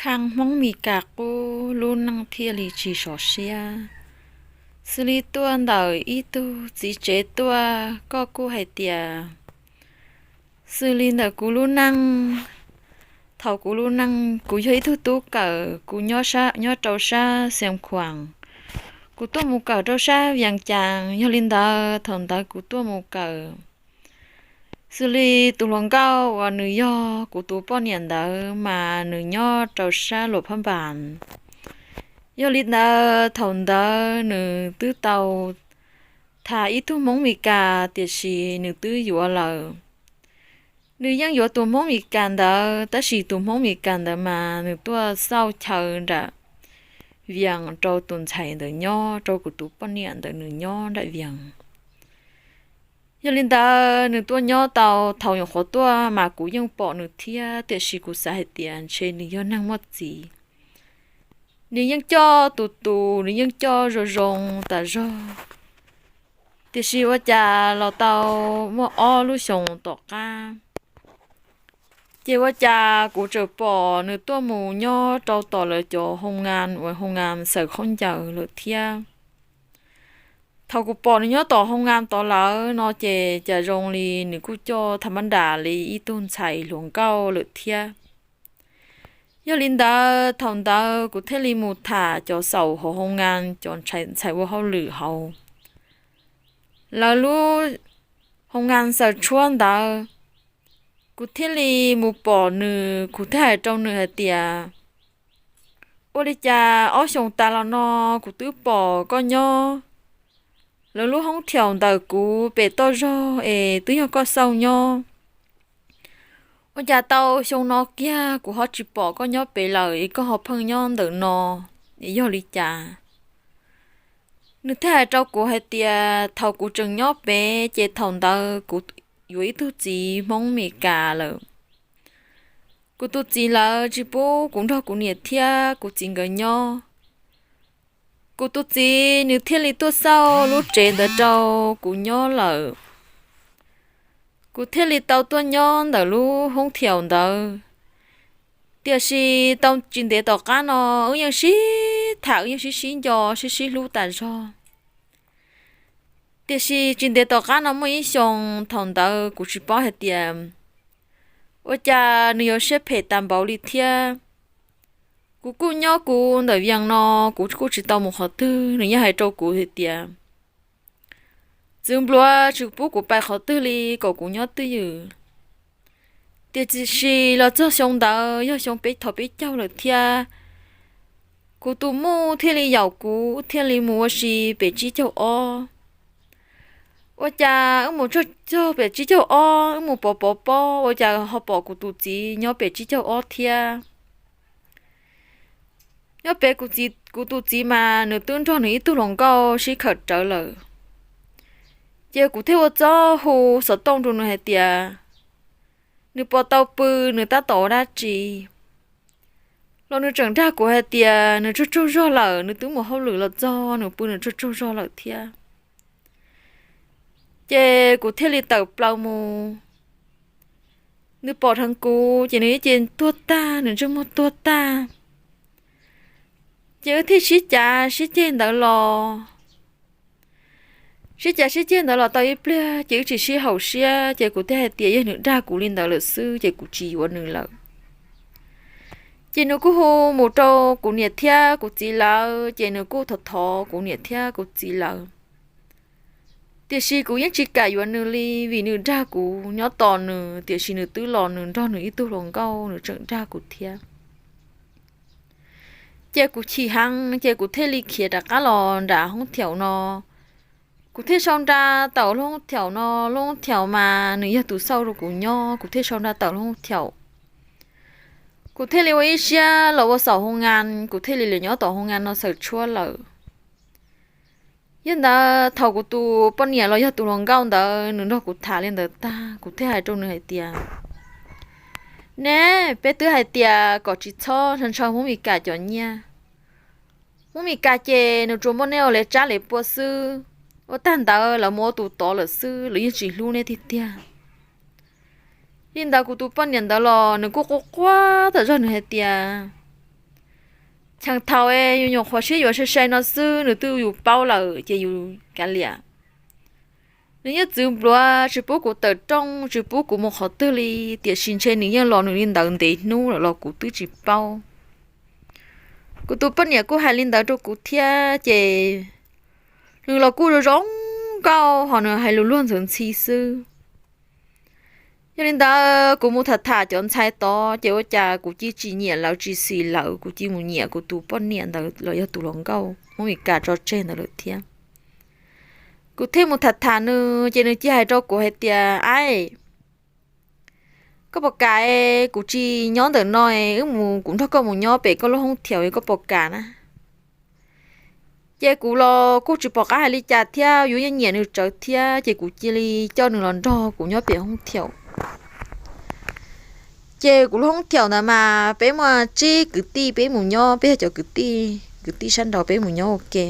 Khaj Hmoob Mes Kas qub lub neej thiaj li tsis sov siab. Xws li tuaj ntawm ib tug txiv tsev tuaj, koj kuj hais tias xws li ntawm kuv lub neej. Thaum kuv lub neej kuv yog ib tug tub kawm, kuv nyob rau sab Xeev Khuam. Kuv tuaj mus kawm rau sab Vias Cas, yog li ntawd thaum ntawd kuv tuaj mus kawm. Xws li tus hluas nkauj uas nws yog kuv tus poj niam ntawd mas nws nyob rau sab Luam Phab Npas. Yog li ntawd thaum ntawd nws twb tau tham ib tug Hmoob Mes Kas, tiam sis nws twb yuav lawm. Nws yeej yuav tus Hmoob Mes Kas ntawd, tab sis tus Hmoob Mes Kas ntawd mas nws tuaj xauj chaw nram Vias rau tus ntxhais ntawd nyob, rau kuv tus poj niam ntawd nws nyob nram Vias. Yog li ntawd nws tuaj nyob tau thaum nyuam qhuav tuaj mas kuv yeej pom nws thiab, tiam sis kuv xav hais tias ntshe nws yog neeg muaj txiv. Nws yeej coj tus tus, nws yeej coj zoo zoo tas zog. Tiam sis ua cas los tau muaj ob lub xyoos tom qab, ces ua cas kuv tseem pom nws tuaj mus nyob rau tom lawv cov hoo ngas uas hoo ngas xaws khaub ncaws lawm thiab. Thaum kuv pom nws nyob tom hoo ngas tod lawm no ces cas zoo li nws kuj coj tham mab nras li ib tug ntxhais hluas nkauj lawm thiab. Yog li ntawd thaum ntawd kuv thiaj li mus tham cov xaus hauv hoo ngas, cov ntxhais ua hauj lwm hauv lawv lub hoo ngas xaws tshuab ntawd. Kuv thiaj li mus pom nws, kuv thiaj hais rau nws hais tias, ua li cas ob xyoos tas los no kuv twb pom koj nyob lawv lub hoob thiaum ntawm kuv pem toj zog es twb yog koj xauj nyob. Ua cas tau xyoo no kiag kuv ho tsis pom koj nyob pem lawm es koj ho pheej nyob ntawm no, es yog li cas? Nws thiaj hais rau kuv hais tias thaum kuv tseem nyob pem ces thaum ntawd kuv yuav ib tug txiv Hmoob Mes Kas lawm. Kuv tus txiv lawv tsis pub kuv nrog kuv niam thiab kuv txiv nkawd nyob. Kuv tus txiv nws thiaj li tuaj xauj lub tsev ntawd rau kuv nyob lawm. Kuv thiaj li tau tuaj nyob ntawm lub hoob thiaum ntawd. Tiam sis tau tsis ntev tom qab no wb yeej sib tham, wb yeej sib sib nco, sib sib hlub tas zog. Tiam sis tsis ntev tom qab no muaj ib xyoo, thaum ntawd kuv tsis paub hais tias ua cas nws yuav siab phem tas npaum li thiab. Kuv kuj nyob kuv ntawm Vias no, kuv kuj tsis tau mus qhov twg, nws yeej hais rau kuv hais tias txwv npluav tsis pub kuv pais qhov twg li, kom kuv nyob twj ywm. Tiam sis los txog xyoo ntawd yog xyoo peb thov peb caug lawm thiab. Kuv tus muj thiaj li yaum kuv thiaj li mus ua si pem tsib caug ob. Ua cas wb mus txog pem tsib caug ob wb mus pov pov pob ua cas ho pom kuv tus txiv nyob pem tsib caug ob thiab. Nyob pem kuv tus txiv mas nws twb nrog nws ib tug hluas nkauj sib khawm rawv lawm. Ces kuv thiaj ua txuj hu xov tooj rau nws hais tias nws puas tau pw, nws tab tom ua dab tsi. Los nws tseem dag kuv hais tias nws tsaug tsaug zog lawm, nws twb mus hauj lwm los txog nws pw nws tsaug tsaug zog lawm thiab. Ces kuv thiaj li tawm plaws mus. Nws pom dheev kuv ces nws ib ce tuag tag, nws ntsej muag tuag tag. Ces wb thiaj sib cav sib ceg ntawd los. Sib cav sib ceg ntawd los tau ib pliag ces wb tsis sib haum siab, ces kuv thiaj hais tias yog nws dag kuv li ntawd lawm xwb ces kuv tsis yuav nws lawm. Ces nws kuj hu mus rau kuv niam thiab kuv txiv lawv, ces nws kuj thov thov kuv niam thiab kuv txiv lawv. Tiam sis kuv yeej tsis kam yuav nws li, vim nws dag kuv nyob tos nws, tiam sis nws twb los nws nrog nws ib tug hluas nkauj, nws tseem dag kuv thiab. Ces kuv chim heev, ces kuv thiaj li khiav rov qab los nram hoob thiaum no. Kuv thiaj sau nra tawm lub hoob thiaum no, lub hoob thiaum mas nws yog tus xauj rau kuv nyob, kuv thiaj sau nra tawm lub hoob thiaum. Kuv thiaj li ua ib siab los ua xaum hoo ngas, kuv thiaj li los nyob tom hoo ngas no xaws tshuab lawm. Yog ntawd thaum kuv tus poj niam los yog tus hluas nkauj ntawd nws nrog kuv tham li ntawd tag, kuv thiaj hais rau nws hais tias, ne, peb twb hais tias kom tsis txhob ntshaw Hmoob Mes Kas cov nyiaj. Hmoob Mes Kas ces nws tsuas muaj nej ua li tsab li pua xwb, ua tag ntawd lawv mus ua tus tod lawm xwb, lawv yeej tsis hlub nej tiag tiag. Li ntawd kuv tus poj niam ntawd los nws kuj quaj quaj tas zog, nws hais tias Cheem thaum yus nyuam qhuav sib yuav sai sai no xwb nws twb yus paub lawm ces yus kav liam. Nws yeej txwv npluav tsis pub kuv tawm rooj, tsis pub kuv mus qhov twg li, tiam sis ntshe nws yeej los nws li ntawd ntev hnub lawm los kuv twb tsis paub. Kuv tus poj niam kuj hais li ntawd rau kuv thiab ces nws los kuj zoo zoo nkauj ho nws hais lus luag ntxhi ntxhi xwb. Yog li ntawd kuv mus tham tham cov ntxhais tod ces ua cas kuv cia tsis nyiam lawv tsis xis lawv, kuv cia mus nyiam kuv tus poj niam ntawd los yog tus hluas nkauj Hmoob Mes Kas tso tseg ntawd lawm thiab. Kuv thiaj mus tham tham nws ces nws cia hais rau kuv hais tias, Aib, koj puas kam kuv tsis nyob ntawm no, wb mus, kuv nrog koj mus nyob pem koj lub hoob thiaus, koj puas kam na? Ces kuv los kuj tsis pom qab hais li cas thiab, yus yeej nyiam nws tsawv thiab ces kuv cia li coj nws los nrog kuv nyob pem hoob thiaus. Ces kuv lub hoob thiaus ntawd mas peb muaj tsib kwv tij peb mus nyob, peb yog cov kwv tij, kwv tij sab nraud peb mus nyob ua ke.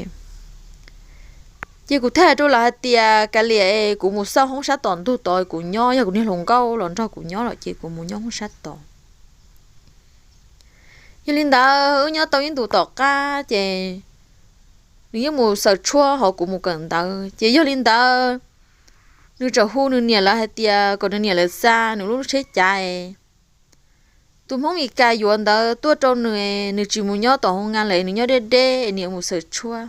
Ces kuv thiaj hais rau lawv hais tias, Kav liam, kuv mus xauj hoob sab tom ntug tod kuv nyob, yog kuv niag hluas nkauj los nrog kuv nyob lawm ces kuv mus nyob hoob sab tod. Yog li ntawd wb nyob tau ib ntus tom qab ces nws yeej mus xaws tshuab hos kuv mus kawm ntawv. Ces yog li ntawd nws txawm hu nws niam lawv hais tias kom nws niam lawv xa nws lub tsheb cav tus Hmoob Mes Kas yuav ntawd tuaj rau nws, nws tsis mus nyob tom hoo ngas lawm, nws nyob deb deb, nws yuav mus xaws tshuab.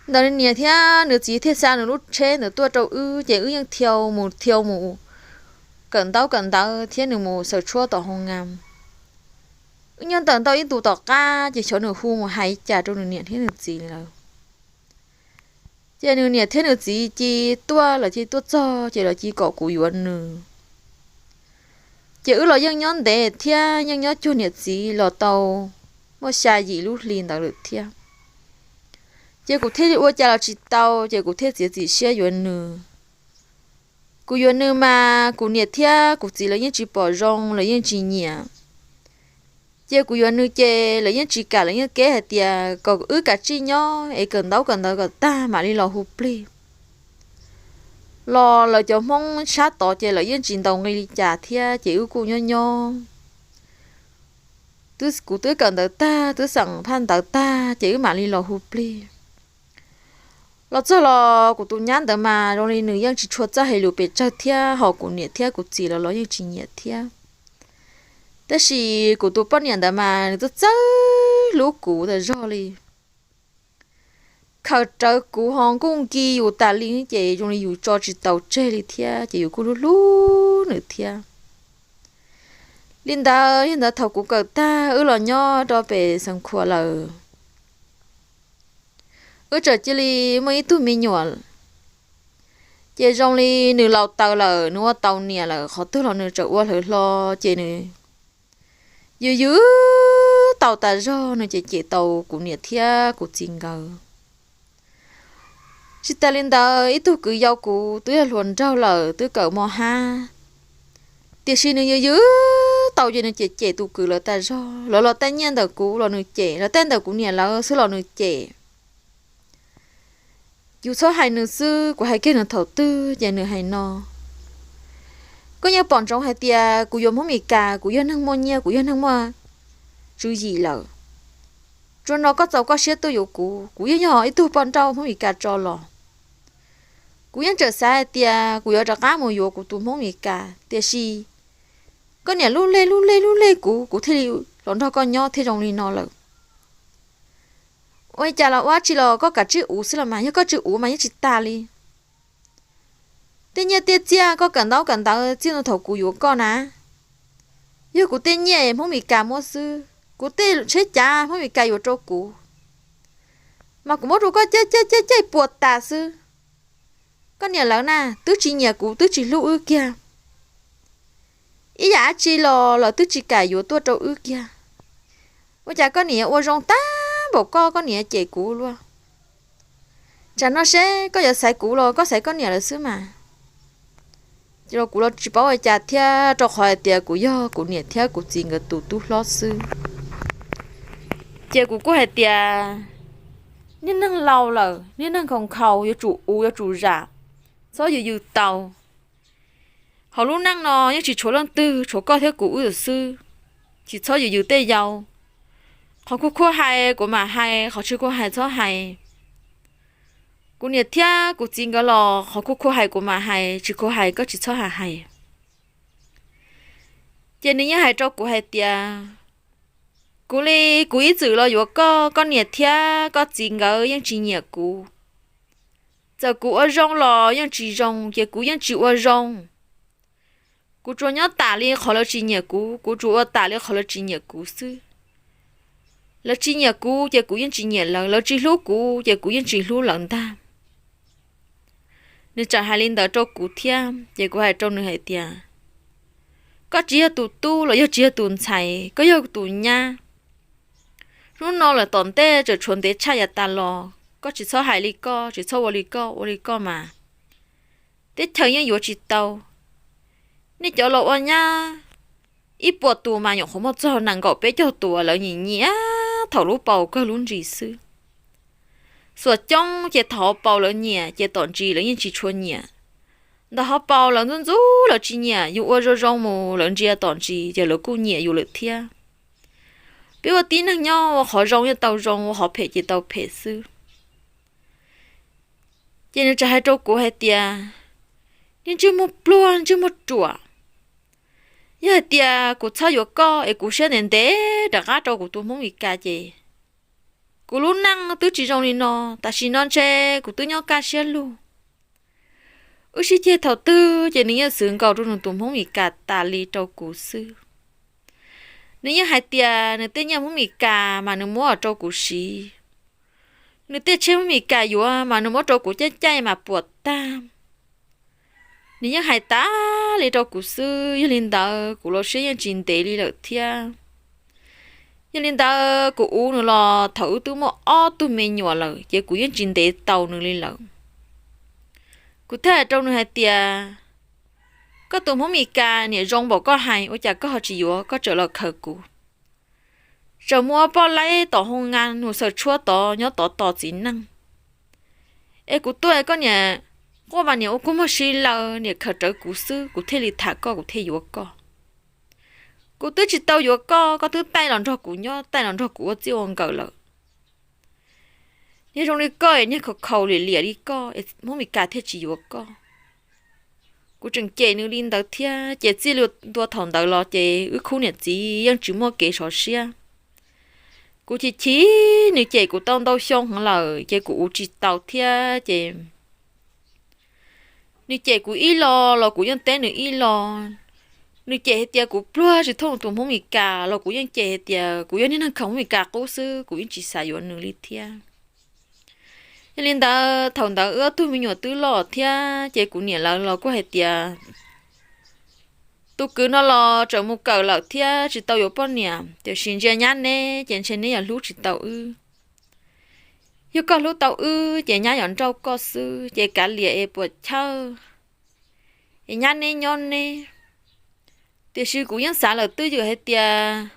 Ntawd nws niam thiab nws txiv thiaj xa nws lub tsheb ntawd tuaj rau wb ces wb yeej thiau mus thiau mus kawm ntaub kawm ntawv thiab nws mus xaws tshuab tom hoo ngas. Wb nyob tawm ntau ib ntus tom qab ces xyov nws hu mus hais cas rau nws niam thiab nws txiv lawm. Ces nws niam thiab nws txiv cia tuaj, lawv cia tuaj txog ces lawv cia kom kuv yuav nws. Ces wb los yeej nyob ntev thiab yeej nyob cuag niam txiv los tau muaj xya yim lub hli ntawd lawm thiab. Ces kuv thiaj li ua cas los tsis tau ces kuv thiaj txiav txim siab yuav nws. Kuv yuav nws mas kuv niam thiab kuv txiv lawv yeej tsis pom zoo, lawv yeej tsis nyiam. Ces kuv yuav nws ces lawv yeej tsis kam, lawv yeej keb hais tias kom wb kav tsij nyob es kawm ntaub kawm ntawv kom tag mam li los hu plig. Los lawv cov Hmoob sab tod ces lawv yeej tsis ntaus nqi li cas thiab ces wb kuj nyob nyob. Kuv twb kawm ntawv tag, twb xeem phaj ntawv tag ces wb mam li los hu plig. Los txog los kuv tus nyab ntawd mas zoo li nws yeej tsis tshua txawj hais lus pes tsawg thiab, ho kuv niam thiab kuv txiv los los yeej tsis nyiam thiab. Tab sis kuv tus poj niam ntawd mas nws txawj txawj hlub kuv tas zog li. Khaws rawv kuv ho nkuj nki yus tas li ces zoo li yus tso tsis tau tseg li thiab ces yus kuj hlub hlub nws thiab. Li ntawd yog ntawd thaum kuv kawm tag wb los nyob rau pem Xeev Khuam lawm, wb txawm cia li muaj ib tug me nyuam. Ces zoo li nws laus taws lawm, nws ua tau niam lawm, qhov twg los nws txawm ua hlawv hlo, ces nws yws yws tau tas zog, nws cem cem tau kuv niam thiab kuv txiv nkawd. Tsis tas li ntawd ib tug kwv yau kuv twb yog hluas nraug lawm, twb kawm moj hab, tiam sis nws yws yws tau ces nws cem cem tus kwv lawv tas zog, lawv los tej nyiaj ntawm kuv los nws cem, lawv tej ntawm kuv niam lawv xwb los nws cem. Yus txhob hais nws xwb, kuv hais kiag nws thaum twg ces nws hais no. Koj yeej pom ntsoov hais tias kuv yuav Hmoob Mes Kas, kuv yog neeg muaj nyiaj, kuv yog neeg muaj tswv yim lawm. Tsuas no koj txaus koj siab tuaj yuav kuv, kuv yeej yog ib tug poj nrauj Hmoob Mes Kas tso los. Kuv yeej tseem xav hais tias kuv yuav rov qab mus yuav kuv tus Hmoob Mes Kas, tiam sis koj niam lub lej lub lej lub lej kuv, kuv thiaj li los nrog koj nyob thiaj zoo li no lawm. Ua li cas los ua tsi los koj kav tsij uv xwb los mas, yog koj tsis uv mas yeej tsis tas li. Tej nyiaj tej txiaj koj kawm ntaub kawm ntawv txij no thaum kuv yuav koj na, yog kuv tej nyiaj Hmoob Mes Kas muab xwb, kuv tej tsheb cav Hmoob Mes Kas yuav rau kuv, mas kuv muab rau koj caij caij caij caij puas tas xwb. Koj niam lawv na twb tsis nyiam kuv, twb tsis hlub wb kiag. Ib yam dab tsi los lawv twb tsis kam yuav tuaj rau wb kiag. Ua cas koj niam yuav ua zoo tag npaum koj, koj niam cem kuv luaj? Tsam no seb koj yuav xaiv kuv los koj xaiv koj niam lawv xwb mas. Ces los kuv los tsis paub ua cas thiab, rau qhov hais tias kuv yog kuv niam thiab kuv txiv nkawd tus tub hlob xwb. Ces kuv kuj hais tias, niag neeg laus lawm, niag neeg khaus khaus, yuav tsum uv yuav tsum zam, txhob yws yws tau. Hauv lub neej no yeej tsis tshuav leej twg, tshuav koj thiab kuv wb xwb, tsis txhob yws yws tej yau. Qhov khuv khuv hais kuv mam hais, qhov tsis khuv hais txhob hais. Kuv niam thiab kuv txiv nkawd los qhov khuv khuv hais kuv mam hais, tsis khuv hais koj tsis txhob hais hais. Ces nws yeej hais rau kuv hais tias, kuv li, kuv ib txwm los yuav koj, koj niam thiab koj txiv nkawd yeej tsis nyiam kuv. Txawm kuv ua zoo los yeej tsis zoo, ces kuv yeej tsis ua zoo. Kuv tsuas nyob tam li qhov lawv tsis nyiam kuv, kuv tsuas ua tam li qhov lawv tsis nyiam kuv xwb. Lawv tsis nyiam kuv ces kuv yeej tsis nyiam lawv, lawv tsis hlub kuv ces kuv yeej tsis hlub lawv ntag. Nws tseem hais li ntawd rau kuv thiab, ces kuv hais rau nws hais tias, koj tsis yog tus tub los yog tsis yog tus ntxhais, koj yog tus nyab. Hnub no lawm tom ntej tseem tshuav ntev tshaj yav tas los, koj tsis txhob hais li koj, tsis txhob ua li koj, ua li koj mas teb chaws yeej yuav tsis tau. Nej cov los ua nyab ib puas tus mas nyuam qhuav muaj txog nees nkaum peb caug tus, lawv nyiam nyiam thaum lub paus kawg lub ntsis xwb. Xuam coob ces thaum hauv paus lawv nyiam ces tom ntsis lawv yeej tsis tshua nyiam. Ntawm hauv paus lawv ntxub ntxub lawv tsis nyiam, yus ua zoo zoo mus lawv ntsia tom ntsis ces lawv kuj nyiam yus lawm thiab. Peb ua tib neeg nyob ua qhov zoo yeej tau zoo, ua qhov phem ces tau phem xwb. Ces nws tseem hais rau kuv hais tias, niag ntsej muag pluag ntsej muag ruam, yog hais tias kuv txhob yuav koj es kuv siab ntev ntev rov qab rau kuv tus Hmoob Mes Kas ces kuv lub neej twb tsis zoo li no, tam sim no ntshe kuv twb nyob kaj siab lug. Wb sib ceg thaum twg ces nws yeej xwv nkaus rau nws tus Hmoob Mes Kas tas li rau kuv xwb. Nws yeej hais tias nws tej nyiaj Hmoob Mes Kas mas nws muab rau kuv siv, nws tej tsheb Hmoob Mes Kas yuav mas nws muab rau kuv caij caij mas puas tag. Nws yeej hais tas li rau kuv xwb, yog li ntawd kuv los siab yeej tsis ntev li lawm thiab. Yog li ntawd kuv ua nws los thaum wb twb muaj ob tug me nyuam lawm ces kuv yeej tsis ntev tau nws li lawm. Kuv thiaj hais rau nws hais tias, koj tus Hmoob Mes Kas niam zoo npaum koj hais ua cas koj ho tsis yuav, koj tseem los khaws kuv. Tseem muaj poj laib tom hoo ngas nus xaws tshuab tod nyob tod tos txiv neej. Es kuv tuaj koj niam quaj mas niam ua kua muag si laws, niam khaws rawv kuv xwb, kuv thiaj li tham koj, kuv thiaj yuav koj. Kuv twb tsis tau yuav koj, koj twb taij los nrog kuv nyob, taij los nrog kuv ua txij ua nkawm lawm. Niag zoo li koj es niag khaus khaus liam liam li koj es Hmoob Mes Kas thiaj tsis yuav koj. Kuv tseem cem nws li ntawd thiab, ces txij li ntua thaum ntawd los ces wb khub niam txiv yeej tsis muaj kev sov siab. Kuv chim chim nws cem kuv tau ntau xyoo heev lawm ces kuv ua tsis tau thiab ces nws cem kuv ib lo los kuv yeej teb nws ib lo. Nws cem hais tias kuv pluag tsis thooj tus Hmoob Mes Kas los kuv yeej cem hais tias kuv yog niag neeg khaws Hmoob Mes Kas qub xwb, kuv yeej tsis xav yuav nws li thiab. Yog li ntawd thaum ntawd wb ob tug me nyuam twb loj thiab ces kuv niam lawv los kuj hais tias tus kwv no los tseem mus kawm lawm thiab tsis tau yuav poj niam, tiam sis ntsia nyab neb ces ntshe neb yuav hlub tsis tau wb. Yog koj hlub tau wb ces nyab yuav nrauj koj xwb ces kav liam es puas chawj, es nyab neb nyob neb. Tiam sis kuv yeej xav lawm twj ywm hais tias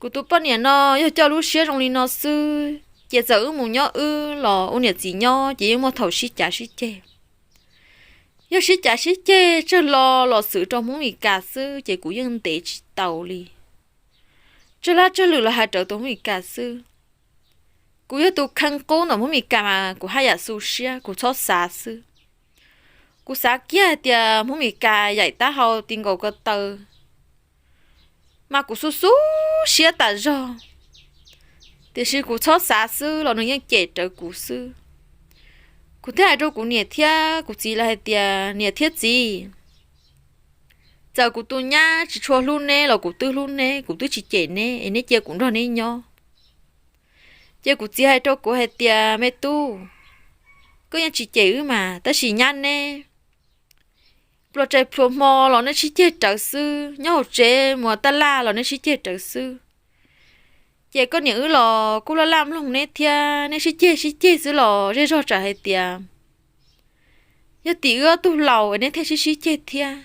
kuv tus poj niam no yog coj lub siab zoo li no xwb ces txawm wb mus nyob wb los ua niam txiv nyob ces yeej muaj thaum sib cav sib ceg. Yog sib cav sib ceg tsawg lo los xwm rau Hmoob Mes Kas xwb ces kuv yeej ntev tsis tau li. Tsawg laj tsawg lwm los hais rawv tus Hmoob Mes Kas xwb. Kuv yog tus kheej qub ntawm Hmoob Mes Kas mas kuv haj yam xu siab, kuv txhob xav xwb. Kuv xav kiag hais tias Hmoob Mes Kas yaim taub hau ti nkaus ko taw mas kuv xu xu siab tas zog, tiam sis kuv txhob xav xwb los nws yeej cem rawv kuv xwb. Kuv thiaj hais rau kuv niam thiab kuv txiv lawv hais tias niam thiab txiv, txawm kuv tus nyab tsis tshua hlub neb los kuv twb hlub neb, kuv twb tsis cem neb es neb cia kuv nrog neb nyob. Ces kuv txiv hais rau kuv hais tias me tub, koj yeej tsis cem wb mas tab sis nyab neb pluas tsaig pluas hmo los neb sib ceg rawv xwb, nyob hauv tsev mus ua taj laj los neb sib ceg rawv xwb. Ces koj niam wb los kuj laj laj mloog neb thiab, neb sib ceg sib ceg xwb los zej zog tsam hais tias yog tim wb ob tug laus es neb thiaj sib sib ceg thiab.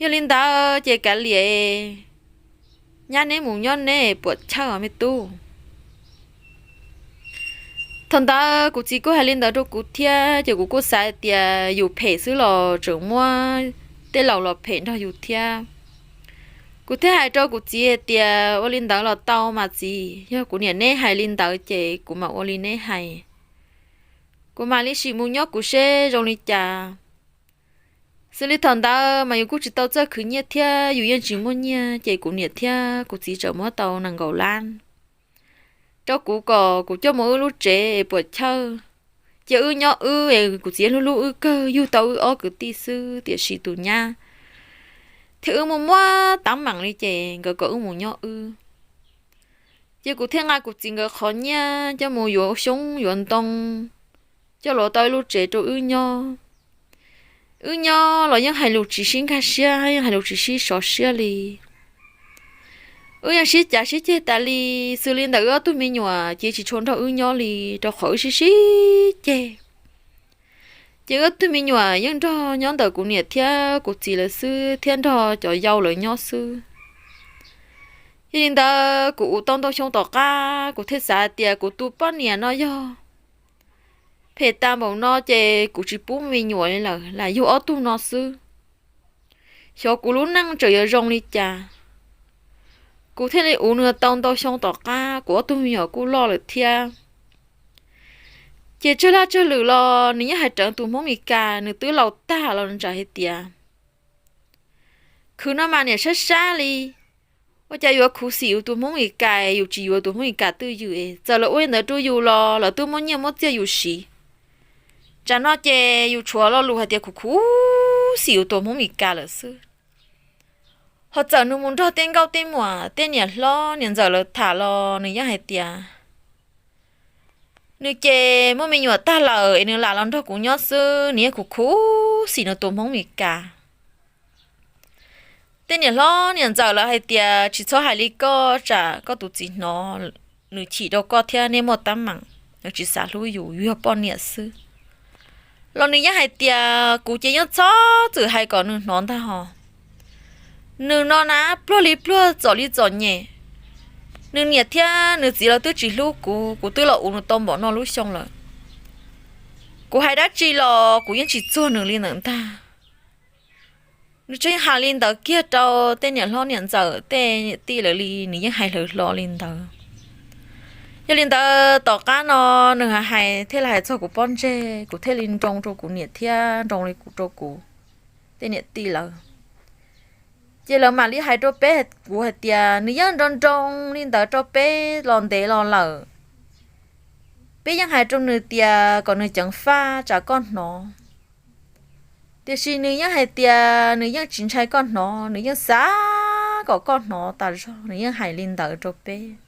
Yog li ntawd ces kav liam, nyab neb mus nyob neb puas chawj me tub. Thaum ntawd kuv txiv kuj hais li ntawd rau kuv thiab ces kuv kuj xav hais tias yus phem xwb los tseem muab tej laus los phem nrog yus thiab. Kuv thiaj hais rau kuv txiv hais tias, ua li ntawd los tau mas txiv, yog kuv niam neb hais li ntawd ces kuv mam ua li neb hais. Kuv mam li sim mus nyob kuv seb zoo li cas. Xws li thaum ntawd mas yus kuj tsis tau txawj khwv nyiaj thiab yus yeej tsis muaj nyiaj, ces kuv niam thiab kuv txiv txawm muab tau nees nkaum lab rau kuv kom kuv coj mus wb lub tsev es puas chawj. Ces wb nyob wb es kuv txiv hlub hlub wb kawg, yug tau wb ob kwv tij xwb, tiam sis tus nyab thiab wb muaj muaj teeb meem li ces nkawd kom wb mus nyob wb. Ces kuv thiaj nqa kuv txiv nkawd qhov nyiaj coj mus yuav xyoob yuav ntoo, coj los tau ib lub tsev rau wb nyob. Wb nyob los yeej hais lus tsis sib nkag siab, yeej hais lus tsis sib sov siab li. Wb yeej sib cav sib ceg tas li. Xws li ntawm wb ob tug me nyuam ces tsis tshua nrog wb nyob li, rau qhov wb sib sib ceg. Ces wb ob tug me nyuam yeej nrog nyob ntawm kuv niam thiab kuv txiv lawv xwb, thiab nrog cov yau lawv nyob xwb. Yog li ntawd kuv ua tau ntau xyoo tom qab kuv thiaj xav tias kuv tus poj niam no yog phem tas npaum no ces kuv tsis pub me nyuam li lawm, lam yug ob tug no xwb, xyov kuv lub neej tseem yuav zoo li cas. Kuv thiaj li ua nws tau ntau xyoo tom qab, kuv ob tug me nyuam kuj loj lawm thiab. Ces tsawg laj tsawg lwm los nws yeej hais rawv tus Hmoob Mes Kas, nws twb laus tag los nws tseem hais tias, khwv no mas niam sab sab li, ua cas yuav khuv xim yus tus Hmoob Mes Kas, yus tsis yuav tus Hmoob Mes Kas twj ywm, txawm lawv ua li ntawd rau yus los lawv twb muab nyiaj muab txiaj yus siv. Tsam no ces yus tshuav lo lus hais tias kuv khuv xim yus tus Hmoob Mes Kas lawm xwb. Ho txawm nws mus nrog tej nkauj tej muam, tej niam hlob niam ntxawm lawv tham los nws yeej hais tias, nws ces muaj me nyuam tag lawm es nws lam los nrog kuv nyob xwb, nws yeej khuv khuv xim nws tus Hmoob Mes Kas. Tej niam hlob niam ntxawm lawv hais tias tsis txhob hais li koj, tsam koj tus txiv hnov, nws chim rau koj thiab nej muaj teeb meem, nws tsis xav hlub yus, yus yog poj niam xwb. Los nws yeej hais tias kuv ces yeej txhob txwm hais kom nws hnov ntag hos. Nws no na pluag li pluag txom li txom nyem. Nws niam thiab nws txiv los twb tsis hlub kuv, kuv twb los ua nws tau npaum no lub xyoo lawm. Kuv hais dab tsi los kuv yeej tsis txuag nws li ntawd ntag. Nws tseem hais li ntawd kiag rau tej niam hlob niam ntxawm tej niam tij lawv li, nws yeej hais hlo li ntawd. Yog li ntawd tom qab no nws hais thiaj li hais txog kuv pob ntseg, kuv thiaj li nroo rau kuv niam thiab nroo li kuv rau kuv tej niam tij lawv. Ces lawv mam li hais rau peb, kuv hais tias nws yeej nroo nroo li ntawd rau peb los ntev los lawm. Peb yeej hais rau nws tias kom nws ceev faj tsam koj hnov. Tiam sis nws yeej hais tias nws yeej tsis ntshai koj hnov, nws yeej xav kom koj hnov tas zog, nws yeej hais li ntawd rau peb.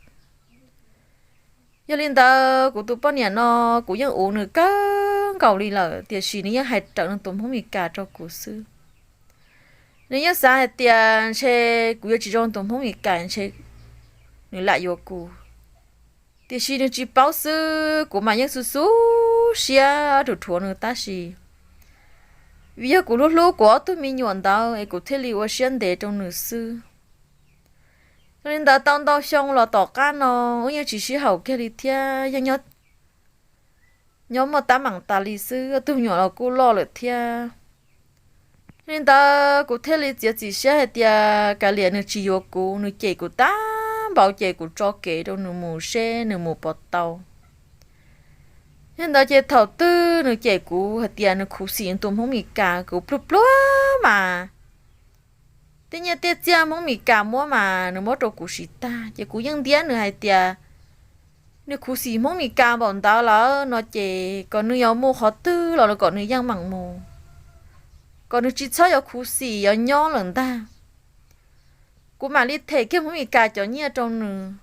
Yog li ntawd kuv tus poj niam no, kuv yeej ua nws kawg nkaus li lawm, tiam sis nws yeej hais rawv nws tus Hmoob Mes Kas rau kuv xwb. Nws yeej xav hais tias ntshe kuv yuav tsis zoo tus Hmoob Mes Kas ntshe nws lam yuav kuv. Tiam sis nws tsis paub xwb, kuv mas yeej xu xub siab rhuav rhuav nws tab sis vim yog kuv hlub hlub kuv ob tug me nyuam ntawd es kuv thiaj li ua siab ntev rau nws xwb. Yog li ntawd tau ntau xyoo los tom qab no wb yeej tsis sib haum kiag li thiab, yeej nyob muaj teeb meem tas li xwb, ob tug me nyuam los kuj loj lawm thiab. Yog li ntawd kuv thiaj li txiav txim siab hais tias kav liam nws tsis yuav kuv, nws cem kuv tag npaum ces kuv tso kev rau nws mus seb nws mus puas tau. Yog li ntawd ces thaum twg nws cem kuv hais tias nws khuv xim tus Hmoob Mes Kas, kuv pluag pluag mas tej nyiaj tej txiaj Hmoob Mes Kas muab mas nws muab rau kuv siv tag, ces kuv yeej ntiab nws hais tias nws khuv xim Hmoob Mes Kas npaum ntawd lawm no ces kom nws yuav mus qhov twg los kom nws yeej meem mus, kom nws tsis txhob yuav khuv xim yuav nyob lawm ntag. Kuv mam li them kiag Hmoob Mes Kas cov nyiaj rau nws.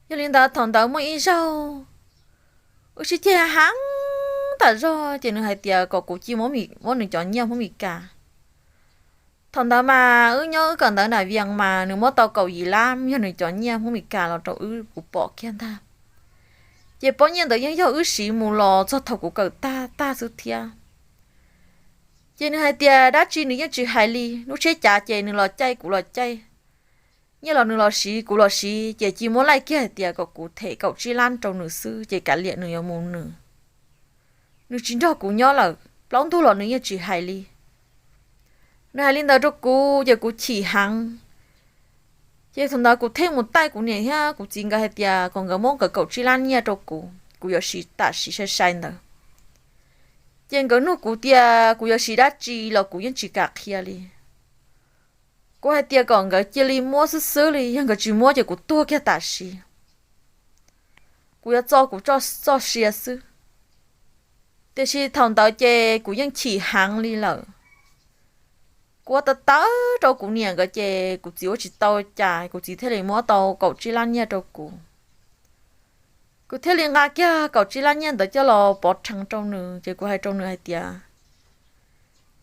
Yog li ntawd thaum ntawd muaj ib zaug wb sib ceg heev tas zog ces nws hais tias kom kuv cia muab nws cov nyiaj Hmoob Mes Kas. Thaum ntawd mas wb nyob wb kawm ntawv nram Vias mas nws muab tau kaum yim lab yog nws cov nyiaj Hmoob Mes Kas los rau wb, kuv pom kiag ntag. Ces pob nyiaj ntawd yeej yog wb siv mus los txog thaum kuv kawm tag tag xwb thiab. Ces nws hais tias dab tsi nws yeej tsis hais li, lub tsheb cav ces nws los caij kuv los caij, nyiaj los nws los siv kuv los siv, ces cia muab laij kiag hais tias kom kuv them kaum tsib lab rau nws xwb ces kav liam nws yuav mus nws. Nws tsis nrog kuv nyob lawm, plaub ntug los nws yeej tsis hais li. Nws hais li ntawd rau kuv ces kuv chim heev. Ces thaum ntawd kuv thiaj mus taij kuv niam thiab kuv txiv nkawd hais tias kom nkawd muab nkawd kaum tsib lab nyiaj rau kuv, kuv yuav siv tam sim sai sai ntawd. Ces nkawd nug kuv tias kuv yuav siv dab tsi los kuv yeej tsis kam qhia li. Kuv hais tias kom nkawd cia li muab xwb xwb li, yog nkawd tsis muab ces kuv tuag kiag tam sim, kuv yuav txo kuv txoj sia xwb. Tiam sis thaum ntawd ces kuv yeej chim heev li lawm. Kuv ua tawv tawv rau kuv niam nkawd ces kuv txiv ua tsis tau cas kuv txiv thiaj li muab tau kaum tsib lab nyiaj rau kuv. Kuv thiaj li nqa kiag kaum tsib lab nyiaj ntawd coj los pov rhees rau nws ces kuv hais rau nws hais tias,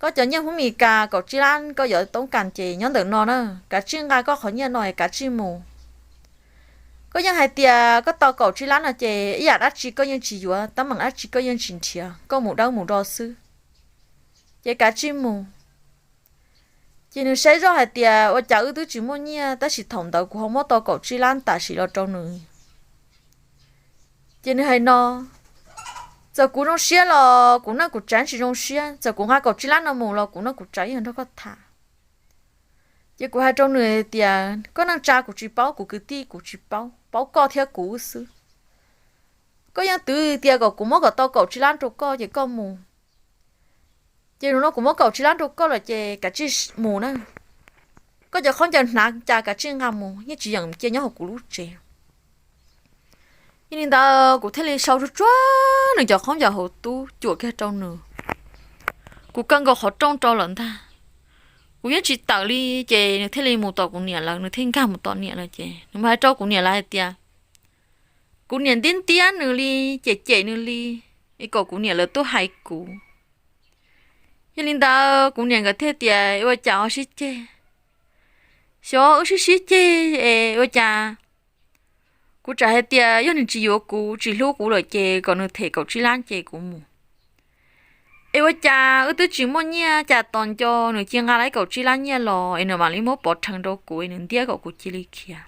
koj cov nyiaj Hmoob Mes Kas kaum tsib lab koj yuav toob kas ces nyob ntawm no na, kav tsij nqa koj qhov nyiaj no es kav tsij mus. Koj yeej hais tias koj tau kaum tsib lab no ces ib yam dab tsi koj yeej tsis yuav, teeb meem dab tsi koj yeej tsis nrhiav, koj mus dawb mus do xwb, ces kav tsij mus. Ces nws saib zoj hais tias ua cas wb twb tsis muaj nyiaj tab sis thaum ntawd kuv ho muab tau kaum tsib lab tam sim los rau nws. Ces nws hais no, txawm kuv zoo siab los kuv neej kuv tsav tsis zoo siab, txawm kuv nqa kaum tsib lab no mus los kuv neej kuv tsav yeej nrog koj tham. Ces kuv hais rau nws tias koj neej tsa kuv tsis paub, kuv kwv tij kuv tsis paub, paub koj thiab kuv xwb. Koj yeej twv tias kom kuv muab kom tau kaum tsib lab rau koj ces koj mus. Ces hnub no kuv muab kaum tsib lab rau koj lawm ces kav tsij mus na. Koj cov khaub ncaws hnav cas kav tsij nqa mus, yeej tsis yeem cia nyob hauv kuv lub tsev. Yog li ntawd kuv thiaj li sau tsuag tsuag nws cov khaub ncaws hauv tub cuam kiag rau nws. Kuv kaw nkaus qhov rooj rau lawm ntag. Kuv yeej tsis tawm li, ces nws thiaj li mus tom kuv niam lawv, nws thiaj nkag mus tom niam lawv ces nws mus hais rau kuv niam lawv hais tias kuv niam ntiab ntiab nws li, cem cem nws li, es kom kuv niam lawv tuaj hais kuv. Yog li ntawd kuv niam nkawd thiaj tias ua cas ho sib ceg, xyov wb sib sib ceg es ua cas. Kuv txawm hais tias yog nws tsis yuav kuv, tsis hlub kuv lawm ces kom nws them kaum tsib lab ces kuv mus. Es ua cas wb twb tsis muaj nyiaj, cas tos nco nws cia nqa lawm kaum tsib lab nyiaj los es nws mam li muab pov rhees rau kuv es nws ntiab kom kuv cia li khiav.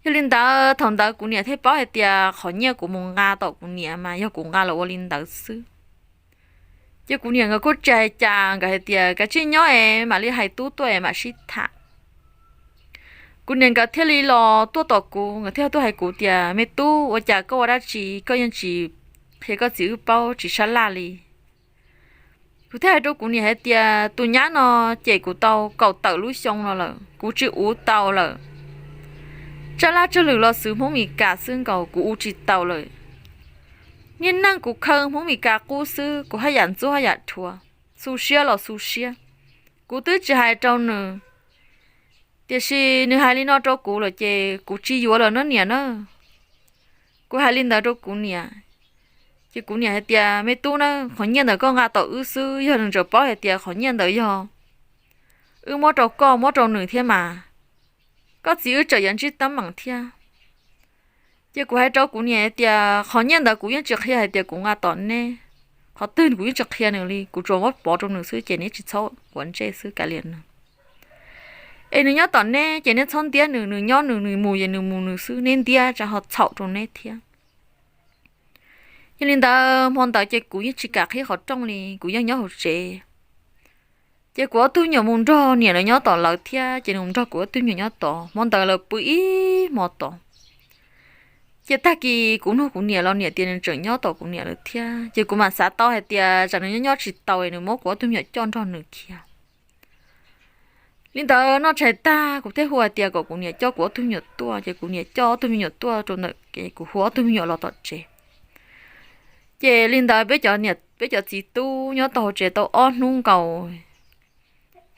Yog li ntawd thaum ntawd kuv niam thiaj paub hais tias qhov nyiaj kuv mus nqa tom kuv niam mas yog kuv nqa los ua li ntawd xwb. Ces kuv niam nkawd kuj tsis hais cas, nkawd hais tias kav tsij nyob es mam li hais tub tuaj es mam sib tham. Kuv niam nkawd thiaj li los tuaj tom kuv, nkawd thiaj tuaj hais kuv tias me tub, ua cas koj ua dab tsi koj yeej tsis qhia koj txiv wb paub, tsis sab laj li? Kuv thiaj hais rau kuv niam hais tias tus nyab no cem kuv tau kaum tawm lub xyoo no lawm, kuv tsis uv tau lawm. Tsaj laj tsaj lwm los xwv Hmoob Mes Kas xwb nkaus kuv uv tsis tau lawm. Niaj neej kuv khaws Hmoob Mes Kas qub xwb, kuv haj yam ntxub haj yam dhuav, xu siab los xu siab. Kuv twb tsis hais rau nws, tiam sis nws hais li no rau kuv lawm ces kuv tsis yuav lawm no niam na. Kuv hais li ntawd rau kuv niam, ces kuv niam hais tias me tub na, qhov nyiaj ntawd koj nqa tom wb xwb, yog nws tseem paub hais tias qhov nyiaj ntawd yog wb muab rau koj muab rau nws thiab mas koj txiv wb tseem yuav ntsib teeb meem thiab. Ces kuv hais rau kuv niam hais tias qhov nyiaj ntawd kuv yeej tsis qhia hais tias kuv nqa tom neb, qhov twg kuv yeej tsis qhia nws li, kuv tsuas muab pov rau nws xwb ces neb tsis txhob quav ntsej xwb kav liam nws. Es nws nyob tom neb ces neb txhob ntiab nws, nws nyob nws, nws mus ces nws mus nws xwb, neb ntiab tsam ho txhaum rau neb thiab. Yog li ntawd hmo ntawd ces kuv yeej tsis kam qhib qhov rooj li, kuv yeej nyob hauv tsev. Ces kuv ob tug me nyuam mus nrog niam lawv nyob tom lawv thiab, ces nws mus nrog kuv ob tug me nyuam nyob tod. Hmo ntawd lawv pw ib hmo tod. Ces tag kis kuv nug kuv niam los niam tias nws tseem nyob tom kuv niam lawv thiab. Ces kuv mam xav tau hais tias tsam nws nyob nyob tsis tau es nws muab kuv ob tug me nyuam coj nrog nws khiav. Li ntawd noj tshais tag kuv thiaj hu hais tias kom kuv niam coj kuv ob tug me nyuam tuaj, ces kuv niam coj ob tug me nyuam tuaj rau ntawm, kuv hu ob tug me nyuam los tom tsev. Ces li ntawd peb cov niam peb cov txiv tub nyob tau hauv tsev tau ob hnub nkaus,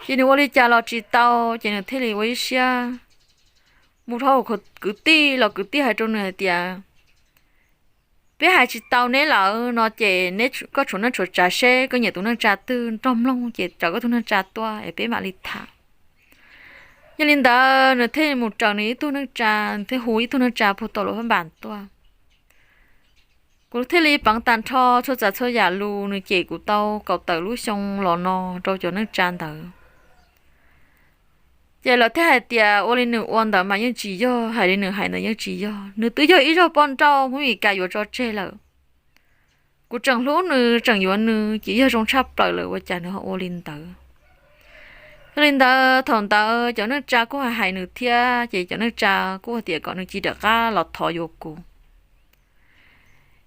ces nws ua li cas los tsis tau, ces nws thiaj li ua ib siab mus rau kwv tij los kwv tij hais rau nws hais tias peb hais tsis tau neb lawm no ces koj tshuav neej tshuav tsav seb koj nyiam tus neej tsa twg nrog mloog ces raws koj tus neej tsa tuaj es peb mam li tham. Yog li ntawd nws thiaj mus raws nws ib tug neej tsa, nws thiaj hu ib tug neej tsa puag tau lub phab npas tuaj. Kuv thiaj li peev tag nrho txhua tsav txhua yam lus nws cem kuv tau kaum tawm lub xyoo los no rau cov neej tsa ntawd. Ces lawv thiaj hais tias ua li nws ua ntawd mas yeej tsis yog, hais li nws hais ntawd yeej tsis yog. Nws twb yog ib zaug poj nrauj Hmoob Mes Kas yuav tso tseg lawm. Kuv tseem hlub nws tseem yuav nws ces yog zoo tshaj plaws lawm ua cas nws ho ua li ntawd. Yog li ntawd thaum ntawd cov neej tsa kuj hais hais nws thiab, ces cov neej tsa kuj hais tias kom nws cia li rov qab los thov yuav kuv.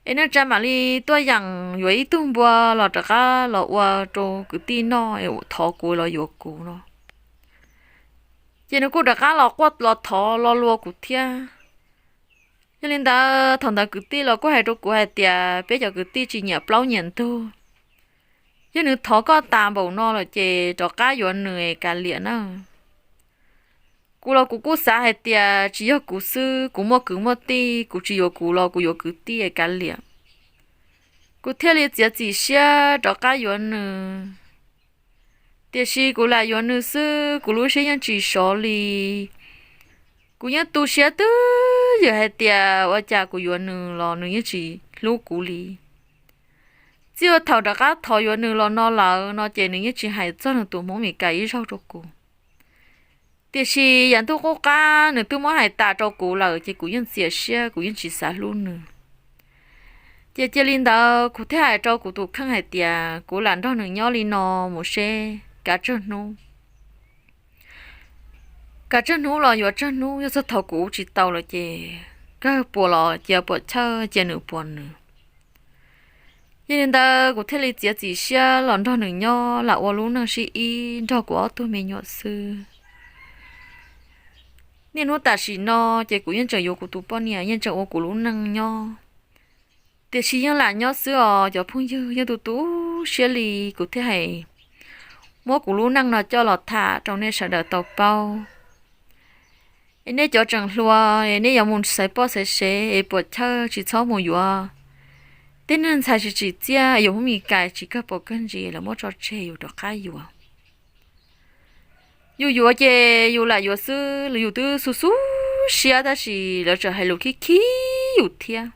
Es neej tsa mam li tuaj yeem yuav ib tug npua los rov qab los ua rau kwv tij noj es thov kuv los yuav kuv no. Ces nws kuj rov qab los quaj los thov lo lus kuv thiab. Yog li ntawd thaum ntawd kwv tij los kuj hais rau kuv hais tias peb cov kwv tij tsis nyiam plaub nyiam ntug. Yog nws thov koj tas npaum no lawm ces rov qab yuav nws es kav liam na. Kuv los kuv kuj xav hais tias tsis yog kuv xwb, kuv muaj kwv muaj tij, kuv tsis yuav kuv los kuv yuav kwv tij es kav liam. Kuv thiaj li txiav txim siab rov qab yuav nws. Tiam sis kuv lam yuav nws xwb, kuv lub siab yeej tsis sov li. Kuv yeej tu siab twb ywm hais tias ua cas kuv yuav nws los nws yeej tsis hlub kuv li. Txij ua thaum rov qab thov yuav nws los no lawm no ces nws yeej tsis hais txog nws tus Hmoob Mes Kas ib zaug rau kuv. Tiam sis yav ntuj qub qab nws twb muab hais tas rau kuv lawm ces kuv yeej txias siab, kuv yeej tsis xav hlub nws. Ces cia li ntawd kuv thiaj hais rau kuv tus kheej hais tias kuv lam nrog nws nyob li no mus seb kav tsawg hnub. Kav tsawg hnub los yuav tsawg hnub, yog txog thaum kuv ua tsis tau lawm ces kawg puas los cia puas chawj, cia nws puas nws. Yog li ntawd kuv thiaj li txiav txim siab los nrog nws nyob lam ua lub neej sib ib nrog kuv ob tug me nyuam xwb. Niaj hnub tam sim no ces kuv yeej tseem yuav kuv tus poj niam, yeej tseem ua kuv lub neej nyob. Tiam sis yeej lam nyob xwb os cov phooj ywg, yeej tu tu siab li. Kuv thiaj hais muab kuv lub neej no coj los tham rau nej sawv daws tau paub. Es nej cov tseem hluas es nej yuav mus xaiv poj xaiv sev es puas chawj tsis txhob mus yuav tej neeg ntxhais tsis tsim txiaj, yuav Hmoob Mes Kas tsis kawg pom kawg ntsis lawv muab tso tseg yus rov qab yuav. Yus yuav ces yus lam yuav xwb, yus twb xu xub siab tab sis lawv tseem hais lus khib khib yus thiab.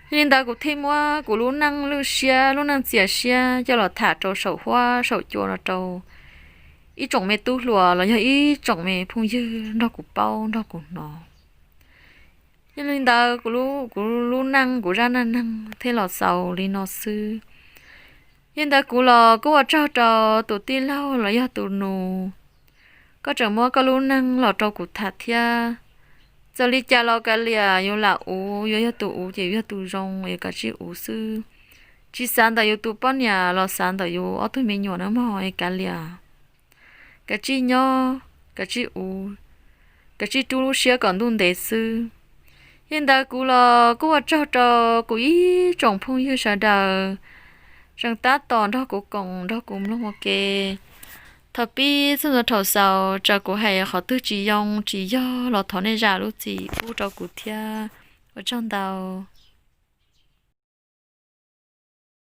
Yog li ntawd kuv thiaj muab kuv lub neej lwj siab, lub neej txias siab coj los tham rau saum huab saum cua no rau ib tsoom me tub hluas los yog ib tsoom me phooj ywg nrog kuv paub nrog kuv hnov. Yog li ntawd kuv, kuv lub neej, kuv zaj neej neeg thiaj los xaus li no xwb. Yog li ntawd kuv los kuj ua tsaug rau tus tij laug los yog tus nus, koj tseem muab koj lub neej los rau kuv tham thiab. Txawm li cas los kav liam, yus lam uv, yuav yog tus uv ces yus yog tus zoo, yus kav tsij uv xwb. Tsis xav ntawm yus tus poj niam los xav ntawm yus ob tug me nyuam na mog, kav liam. Kav tsij nyob, kav tsij uv, kav tsij rub lub siab kom ntuj ntev xwb. Yog li ntawd kuv los kuj ua tsaug rau kuv ib tsoom phooj ywg sawv daws tseem tab tom nrog kuv koom nrog kuv mloog ua ke. Thaum pib txog ntawm thaum xaus, tsam kuv hais qhov twg tsis zoo tsis yog los thov nej zam lub txim pub rau kuv thiab. Ua tsaug ntau.